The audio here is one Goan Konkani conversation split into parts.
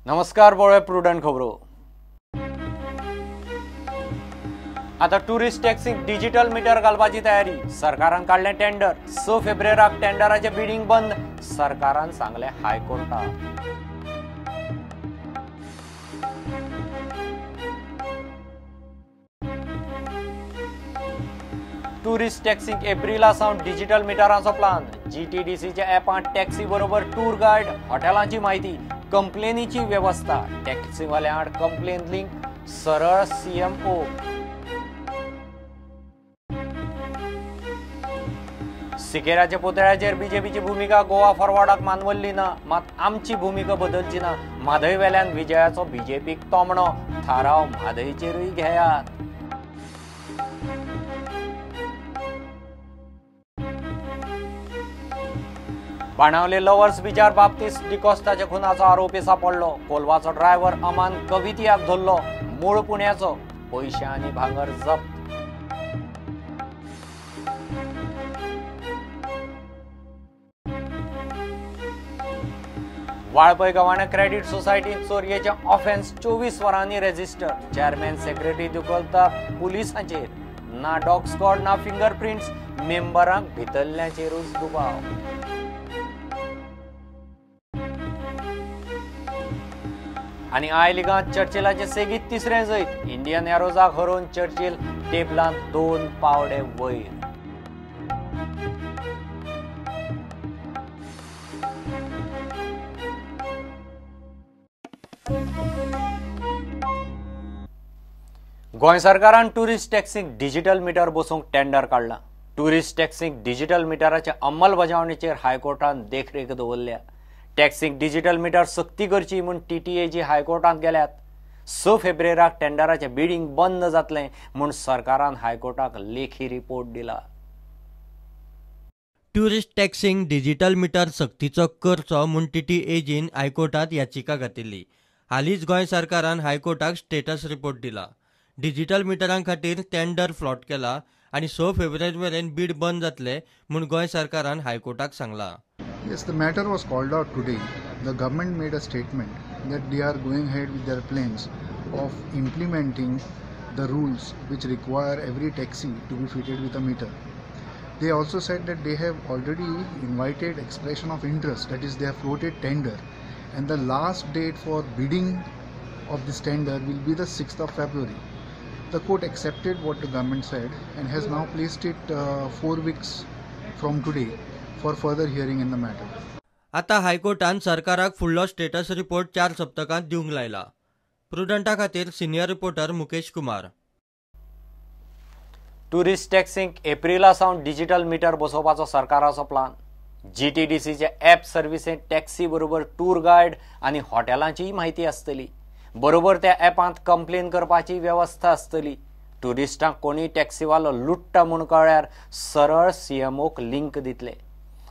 नमस्कार, पळय प्रुडंट खबरो. आता टुरिस्ट टॅक्सीक डिजिटल मिटर घालपाची तयारी. सरकारान काडलें टेंडर. 6 फेब्रुवारीक टेंडराचें बिडींग बंद. सरकारान सांगलें हायकोर्टाक. टुरिस्ट टॅक्सीक एप्रिला सावन डिजिटल मिटरांचो प्लान. जीटीडीसीच्या ॲपांत टॅक्सी बरोबर टूर गायड, हॉटेलांची म्हायती, कंप्लेनीची वेवस्था. टॅक्सीवाल्या आड कंप्लेन लिंक सरळ सीएमओ. सिकेराच्या पुतळ्याचेर बीजेपीची भुमिका गोवा फॉरवर्डाक मानवल्ली ना, मात आमची भुमिका बदलची ना. म्हादय वेल्यान विजयाचो बीजेपीक तोमणो. थाराव म्हादयचेरूय घेयात. बाणावले लवर्स बिचार बाप्तीस डिकॉस्ताच्या खुनाचो आरोपी सापडलो. कोलवाचो ड्रायव्हर अमान कवितियाक धरलो. मूळ पुण्याचो. पयशे आनी भांगर जप्त. वाळपय गव्हाणे क्रेडिट सोसायटीत चोरयेचें ऑफेन्स 24 वरांनी रेजिस्टर. चेअरमॅन सेक्रेटरी दुखलता पुलिसांचेर. ना डॉग स्क्वॉड ना फिंगरप्रिंट्स. मेंबरांक भितरल्याचेरूच दुबाव. आनी I लिगांत चर्चिलाचें सेगीत तिसरें जैत. इंडियन एरोजाक हरोवन चर्चिल टेबलांत 2 पावडे वयर. गोंय सरकारान टुरिस्ट टॅक्सीक डिजिटल मिटर बसोवंक टेंडर काडलां. टुरिस्ट टॅक्सीक डिजिटल मिटराच्या अंमलबजावणीचेर हायकोर्टान देखरेख दवरल्या. टॅक्सीक डिजिटल मिटर सक्ती करची म्हूण टीटीएजी हायकोर्टांत गेल्यात. 6 फेब्रुवारीक टेंडराचें बिडींग बंद जातलें म्हूण सरकारान हायकोर्टाक लेखी रिपोर्ट दिला. ट्युरिस्ट टॅक्सींक डिजिटल मिटर सक्तीचो करचो म्हूण टीटीएजीन हायकोर्टांत याचिका घातिल्ली. हालींच गोंय सरकारान हायकोर्टाक स्टेटस रिपोर्ट दिला. डिजिटल मिटरां खातीर टेंडर फ्लॉट केला आनी 6 फेब्रुवारी मेरेन बीड बंद जातले म्हूण गोंय सरकारान हायकोर्टाक सांगला. Yes, the matter was called out today. The government made a statement that they are going ahead with their plans of implementing the rules which require every taxi to be fitted with a meter. They also said that they have already invited expression of interest, that is, they have floated tender, and the last date for bidding of this tender will be the 6th of February. The court accepted what the government said and has now placed it 4 weeks from today for further hearing in the matter. आता हायकोर्टान सरकाराक फुडलो स्टेटस रिपोर्ट 4 सप्तकांत दिवंक लायला. प्रुडंटा खातीर senior reporter Mukesh Kumar. Tourist टॅक्सींक एप्रिला सावन डिजिटल मिटर बसोवपाचो सरकाराचो प्लान. जीटीडीसीच्या ॲप सर्विसेंत टॅक्सी बरोबर टूर गायड आनी हॉटेलांचीय म्हायती आसतली. बरोबर त्या ॲपांत कंप्लेन करपाची वेवस्था आसतली. ट्युरिस्टांक कोणीय टॅक्सीवालो लुट्टा म्हूण कळ्ळ्यार सरळ सीएमओक लिंक दितले.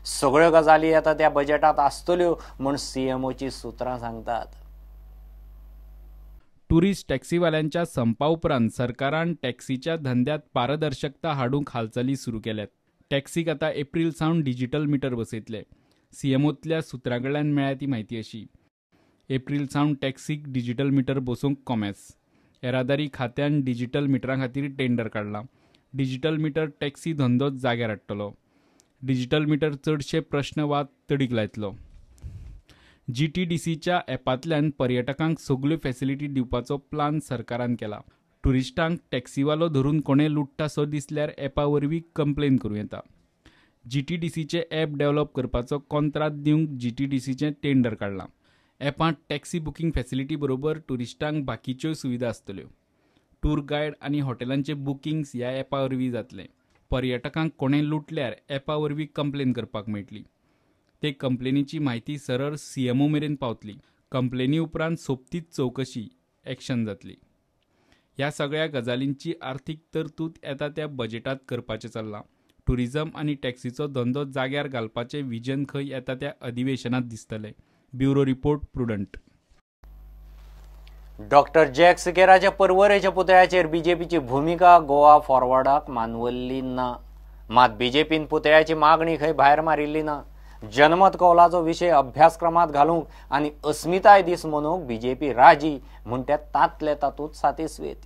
सगळ्यो गजाली आतां त्या बजेटांत आसतल्यो म्हूण सीएमओची सुत्रां सांगतात. टुरिस्ट टॅक्सीवाल्यांच्या संपा उपरांत सरकारान टॅक्सीच्या धंद्यात पारदर्शकता हाडूंक हालचाली सुरू केल्यात. टॅक्सीक आतां एप्रील सावन डिजिटल मिटर बसयतले. सीएमओतल्या सुत्रां कडल्यान मेळ्ळ्या ती म्हायती अशी. एप्रील सावन टॅक्सीक डिजिटल मिटर बसोवंक कॉमेस. येरादारी खात्यान डिजिटल मिटरां खातीर टेंडर काडलां. डिजिटल मिटर टॅक्सी धंदो जाग्यार हाडटलो. डिजिटल मिटर चडशे प्रश्न वाद तडीक लायतलो. जीटीडीसीच्या ॲपांतल्यान पर्यटकांक सगल्यो फॅसिलिटी दिवपाचो प्लान सरकारान केला. ट्युरिस्टांक टॅक्सीवालो धरून कोणें लुट्टा सो दिसल्यार ॲपा वरवीं कंप्लेन करूं येता. जीटीडीसीचें ॲप डेव्हलप करपाचो कॉन्त्रात दिवंक जीटीडीसीचें टेंडर काडलां. ॲपांत टॅक्सी बुकींग फॅसिलिटी बरोबर ट्युरिस्टांक बाकीच्योय सुविधा आसतल्यो. टूर गायड आनी हॉटेलांचे बुकिंग्स ह्या ॲपा वरवीं जातलें. पर्यटकांक कोणें लुटल्यार ॲपा वरवीं कंप्लेन करपाक मेळटली. ते कंप्लेनीची म्हायती सरळ सीएमओ मेरेन पावतली. कंप्लेनी उपरांत सोपतीच चवकशी एक्शन जातली. ह्या सगळ्या गजालींची आर्थीक तरतूद येता त्या बजेटांत करपाचें चल्लां. ट्युरिजम आनी टॅक्सीचो धंदो जाग्यार घालपाचें विजन खंय येता त्या अधिवेशनांत दिसतलें. Bureau report, Prudent. Doctor Jack सिकेराच्या परवरेच्या पुतळ्याचेर बीजेपीची भुमिका गोवा फॉरवर्डाक मानवल्ली ना. मात बीजेपीन पुतळ्याची मागणी खंय भायर मारिल्ली ना. जनमत कौलाचो विशय अभ्यासक्रमात घालूंक आनी अस्मिताय दीस मनोवंक बीजेपी राजी म्हूण ते तांतले तातूंत सातिस्वेत.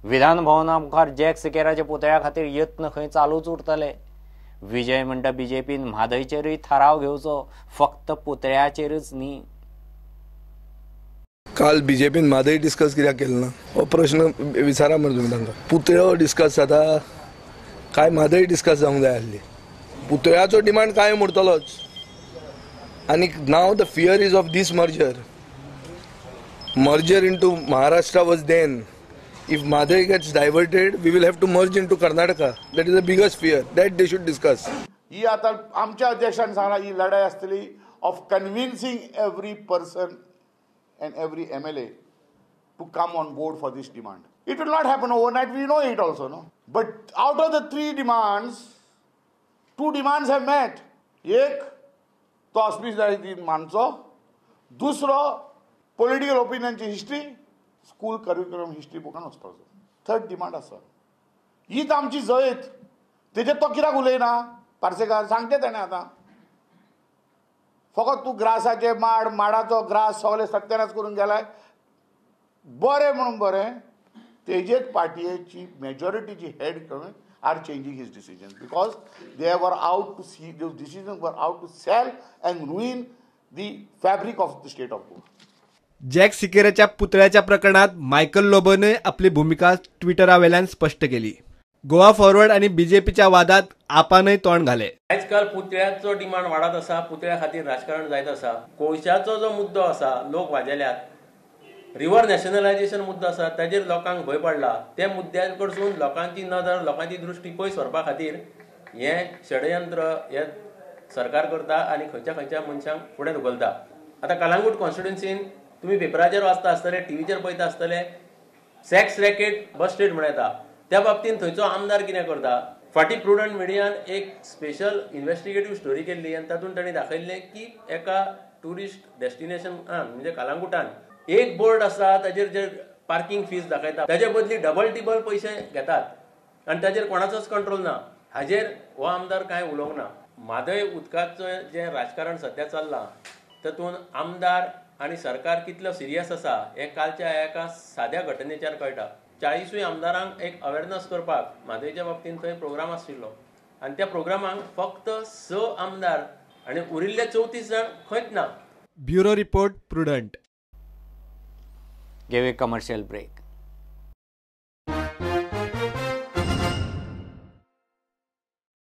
विधान भवना मुखार जॅक सिकेराच्या पुतळ्या खातीर यत्न खंय चालूच उरतले. विजय म्हणटा बीजेपीन म्हादयचेरूय थाराव घेवचो, फक्त पुतळ्याचेरच न्ही. काल बीजेपीन म्हादय डिस्कस कित्याक केलें ना हो प्रश्न विचारा मरे तुमी तांकां. पुतळो डिस्कस जाता काय म्हादय डिस्कस जावंक जाय आसली. पुतळ्याचो डिमांड कायम उरतलोच आनी now the fear is of this merger. Merger into Maharashtra was then. If Mhadei gets diverted we will have to merge into Karnataka. That is the biggest fear that they should discuss. ही आतां आमच्या अध्यक्षान सांगला ही लढाई आसतली of convincing every person and every MLA to come on board for this demand. It will not happen overnight, we know it also, no? But out of the 3 demands, 2 demands have met. एक तो अस्मिताय दिन मानचो, दुसरो पॉलिटिकल ओपिनियनची हिस्ट्री स्कूल करिक्युलम हिस्ट्री बुकान वचपाचो. थर्ड डिमांड आसा. हीच आमची जैत. तेजेर तो कित्याक उलयना पार्सेकार सांगते ताणें आतां. फकत तूं ग्रासाचे माड माडाचो ग्रास सगळे सत्यानाश करून गेलाय. बरें म्हणून बरें तेजेच पार्टयेची मेजॉरिटीची हेड करून are changing his decisions because they were out to see, those decisions were out to sell and ruin the fabric of the state of Goa. Jack सिकेराच्या पुतळ्याच्या प्रकरणात मायकल लोबोने आपली भूमिका ट्विटरावेल्यान स्पष्ट केली. गोवा फॉरवर्ड आणि बीजेपीच्या वादात आपानय तोंड घाले. आजकाल पुतळ्याचो डिमांड वाडत आसा, पुतळ्या खातीर राजकारण जायत आसा. कोळशाचो जो मुद्दो आसा लोक वाजेल्यात, रिवर नॅशनलायझेशन मुद्दो आसा ताजेर लोकांक भंय पडला. त्या मुद्द्या कडसून लोकांची नदर लोकांची दृश्टी पयस व्हरपा खातीर हें षडयंत्र हे सरकार करता आनी खंयच्या खंयच्या मनशांक फुडें धुकलता. आतां कलांगूट कॉन्स्टिट्युन्सीन तुमी पेपराचेर वाचता आसतले, टीव्हीचेर पळयता आसतले, सेक्स रॅकेट बस्टेड म्हण येता. त्या बाबतीन थंयचो आमदार कितें करता, फाटीं प्रुडंट मिडियान एक स्पेशल इन्वेस्टिगेटीव स्टोरी केल्ली आनी तातूंत तांणी दाखयल्लें की एका ट्युरिस्ट डेस्टिनेशनान म्हणजे कलांगुटान एक बोर्ड आसा ताजेर जे पार्किंग फीस दाखयता ताजे बदली डबल टिबल पयशे घेतात आनी ताजेर कोणाचोच कंट्रोल ना. हाजेर हो आमदार कांय उलोवंक ना. म्हादय उदकाचें जें राजकारण सद्या चल्लां तातूंत आमदार आनी सरकार कितलो सिरियस आसा हें कालच्या एका साद्या घटनेच्यार कळटा. 40 आमदारांक एक अवेरनस करपाक म्हादयच्या बाबतींत थंय प्रोग्राम आशिल्लो आनी त्या प्रोग्रामाक फक्त 6 आमदार आनी उरिल्ले 34 जाण खंयच ना. Bureau report, Prudent. घेवया कमर्शियल ब्रेक.